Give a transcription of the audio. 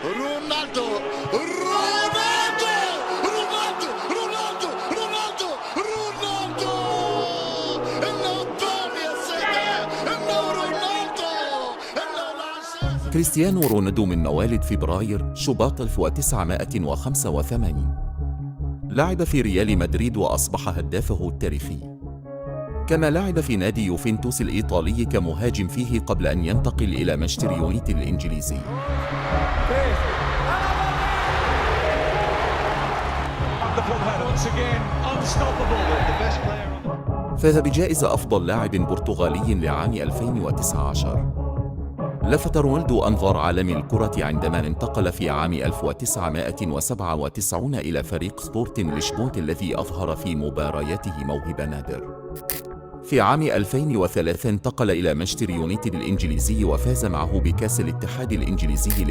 رونالدو، رونالدو، رونالدو، رونالدو، رونالدو، رونالدو! إنه الثاني يا سيدي، إنه رونالدو، إنه العشاق. كريستيانو رونالدو من مواليد فبراير شباط 1985، لعب في ريال مدريد وأصبح هدافه التاريخي، كما لعب في نادي يوفنتوس الإيطالي كمهاجم فيه قبل أن ينتقل إلى مانشستر يونايتد الإنجليزي. Once again, unstoppable. The best player on the فاز بجائزة أفضل لاعب برتغالي لعام 2019. لفت رونالدو أنظار عالم الكرة عندما انتقل في عام 1997 إلى فريق سبورتنج لشبونة الذي أظهر في مبارياته موهبة نادر. في عام 2003 انتقل إلى مانشستر يونايتد الإنجليزي وفاز معه بكأس الاتحاد الإنجليزي.